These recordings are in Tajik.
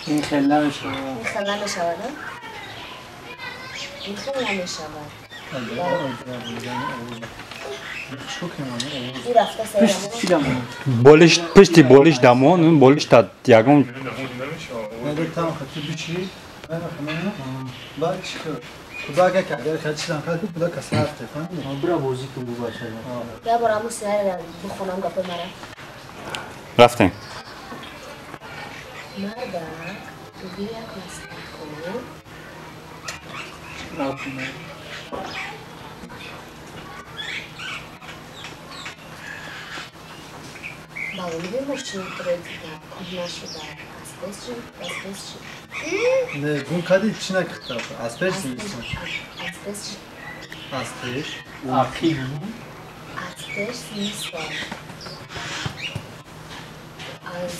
این خیلی نمیشود. این خیلی نمیشود. این خیلی نمیشود. Болиш пишти болиш дамон, болиш та ягон. Рафтем. Не, гум кади чӣ накард? Аз пеш зимистон. Аз пеш. Ақиб. Аз пеш зимистон. Аз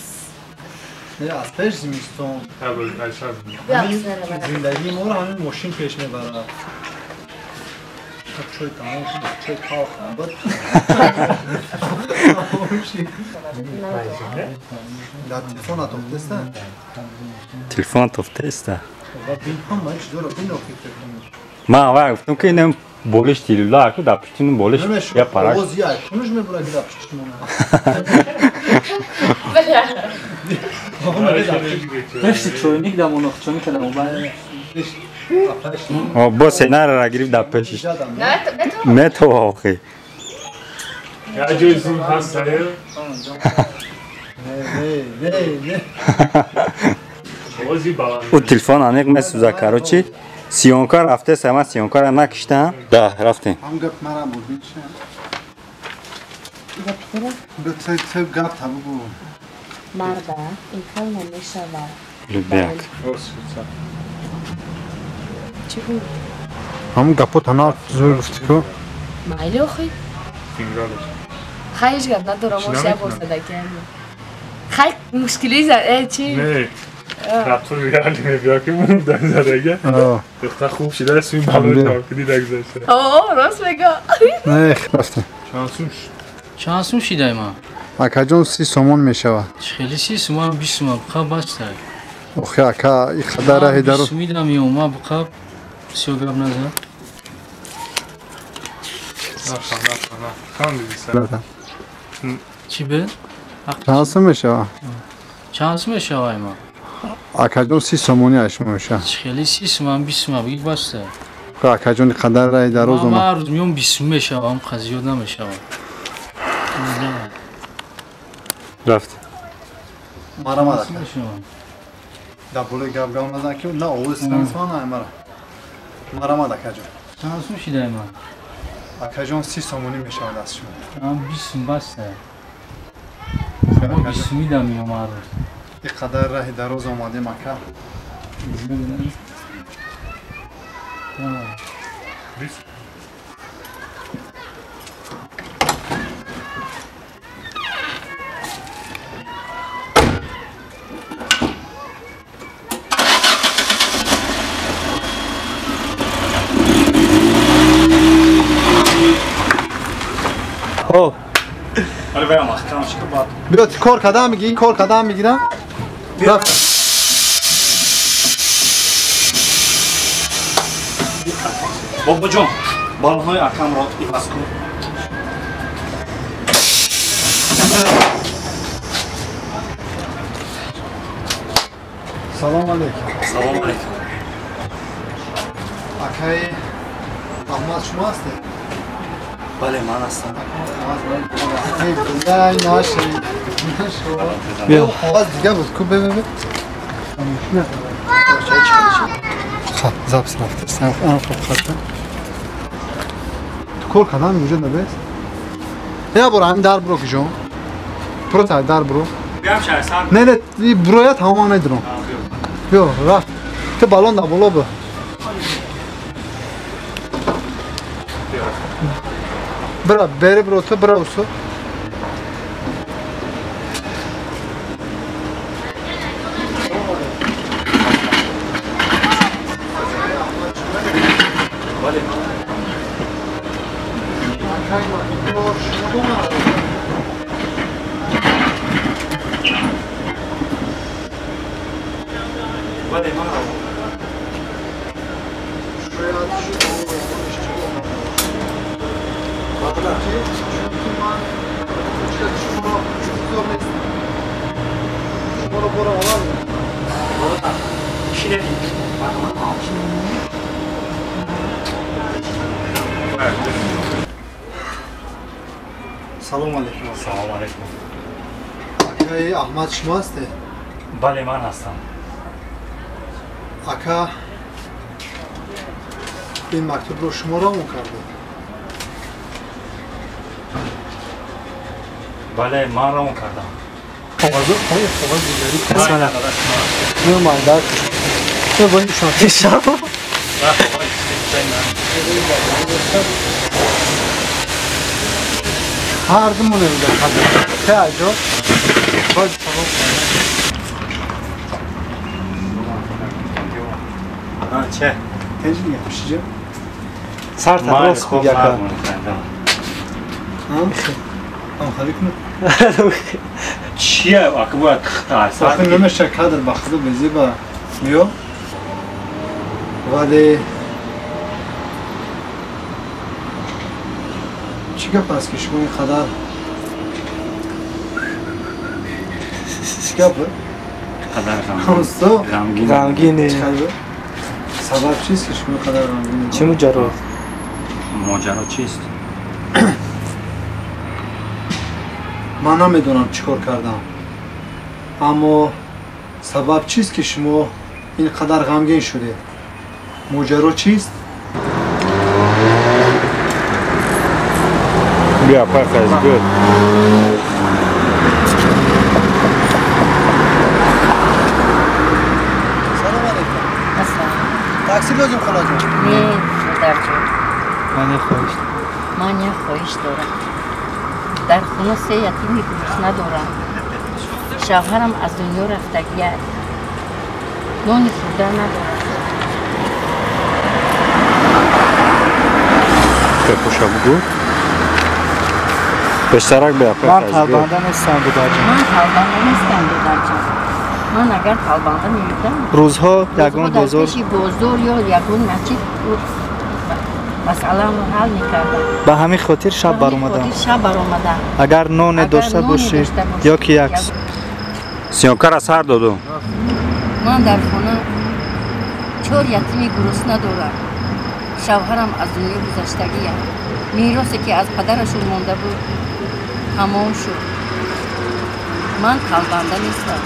Не, аз пеш зимистон. Зиндагии моро ҳамин мошин пеш мебарад. Чой тамом шуд, чой талх буд. Дар телефона тофтеста? Телефона тофтеста. Бин ҳама чизоро бин охи телефон. Ман аввал гуфтам ки инам болиш тилла ку дар пушти ин болиш я парак. Овоз як кунуш мебура ки дар пушти мона. Пешти чойник дамон охчони кадам бай. Бо сценарийро гирифт дар пешиш. Метова охи. Я ҷои зум ҳаст саё. Не, не, не. Ӯ телефон аниқ месӯза, короче. Съёмка рафтеса, ман съёмкаро накиштам. Да, рафтем. Ҳам гап мара буд, чӣ? Гап гап та бугу. Марда, ин хел намешавад. Любяк. Чӣ буд? Ҳамун гапо тана зур гуфтӣ ку? Майли охи? Хай ҳеҷ гап надорам, ош як бор задагиам. Хай мушкили за чӣ? Не. Рафтор реали мебия ки ман задага. Духтар хуб шида суи балои тавкиди дагзашта. О, рост мега. Не, рафтем. Чанд сум шуд? Чанд сум шидай ман? Акаҷон 30 сомон мешавад. Хеле 30 сомон, 20 сомон бқа баста. Охи ака, и қадар раҳи даро. Сумидам ё ма бқа всё гап назан. На, на, на. Чӣ бе? Чанд сум мешавад? Чанд сум мешавад ма? Акаҷон 30 сомонӣ аш мешавад. Хеле 30 сомон, 20 сомон бигир баста. Акаҷон и қадар раҳи дароз омад. Ман рӯз меом 20 сум мешавад, ам қа зиёд намешавад. Рафт. Марамад ака. Дар болои гап гап назан ки на овоз сансман на мара. Марамад акаҷон. Чанд сум шидай ман? Акаҷон 30 сомонӣ мешавад аз шумо. Ман 20 сум баста. Ман 20 сум медам меом ҳар рӯз. И қадар раҳи дароз омадем ака. Хоб. Биё кор кардам мегӣ, кор кардам мегирам. Рафт. Бобоҷон, балонҳои акамро иваз кун. Салом алейкум. Салом алейкум. Акаи Аҳмад шумо ҳастед? Бале, ман ҳастам. Овоз дига буд ку бебе. Хаб, запис рафт. Ан хуб хатта. Ту кор кардам вуҷуд набес? Я бора ҳамин дар буро киҷон. Буро та дар буро. Не, не, буроя тамоман медурам. Биё, рафт. Ту балон дар боло бу. Бра, бери бро, ту бра усу. Бале, ман равон кардам. Шояд шумо اشتباه чунки ман шуморо интизор нестам. Шуморо бора овардам. Салом алейкум. Салом алейкум. Акаи Аҳмад шумо ҳастед? Бале, ман ҳастам. Ака, ин мактубро шумо равон кардед? Бале, ман равон кардам. Ҳардумон аҷо. Сар рост чия ака бояд тихта охир намеша кадр ба худо безиба миё, вале чӣ гап аст ки шумо ин қадар чӣ гап? Қадар ғамгине. Сабаб чист ки шумо ин қадар ғамгине? Чӣ моҷаро? Моҷаро чист? Ман намедонам чӣ кор кардам, аммо сабаб чист ки шумо ин қадар ғамгин шудед? Моҷаро чист? Бیا пафаз гӯд. Салом алейкум. Такси лозим, холаҷон? Не, додарҷон. Ман як хоҳиш Ман як хоҳиш дорам. Дар хона се ятими гурусна дорам. Шавҳарам аз дунё рафтагия. Нони хӯрда надорам. Пепуша бугӯ. Пештарак бия. Ман талбанда нестам, додарҷон. Ман талбанда нестам, додарҷон. Ман агар талбанда мебудам, рӯзҳо ягон бозор, пеши бозор ё ягон масҷид масъалаамро ҳал мекардам. Ба ҳамин хотир шаб баромадам. Шаб баромадам. Агар ноне дошта бошӣ ё ки як съёмкара сар доду. Ман дар хона чор ятими гурусна дорам. Шавҳарам аз дунё гузаштагиям. Меросе ки аз падарашон монда буд тамом шуд. Ман талбанда нестам.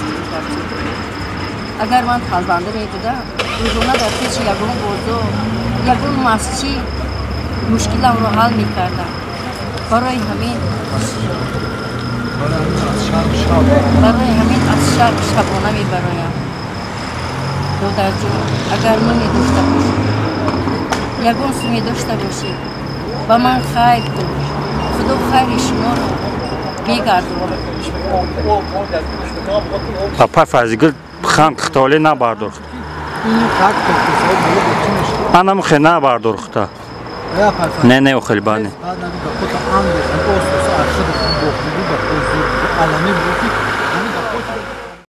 Агар ман талбанда мебудам, рӯзона дар пеши ягон бозор, ягон масҷид мушкиламро ҳал мекардам. Барои ҳамин аз шаб шабона мебароям. Додарҷон, агар ноне дошта бошӣ, ягон суме дошта бошӣ, ба ман хайр кун. Худо хайри шуморо мегардонад. Апа Файзигул, хам тихтоле набардорхт. Анам хе набардорхта. Не, не, охел бане.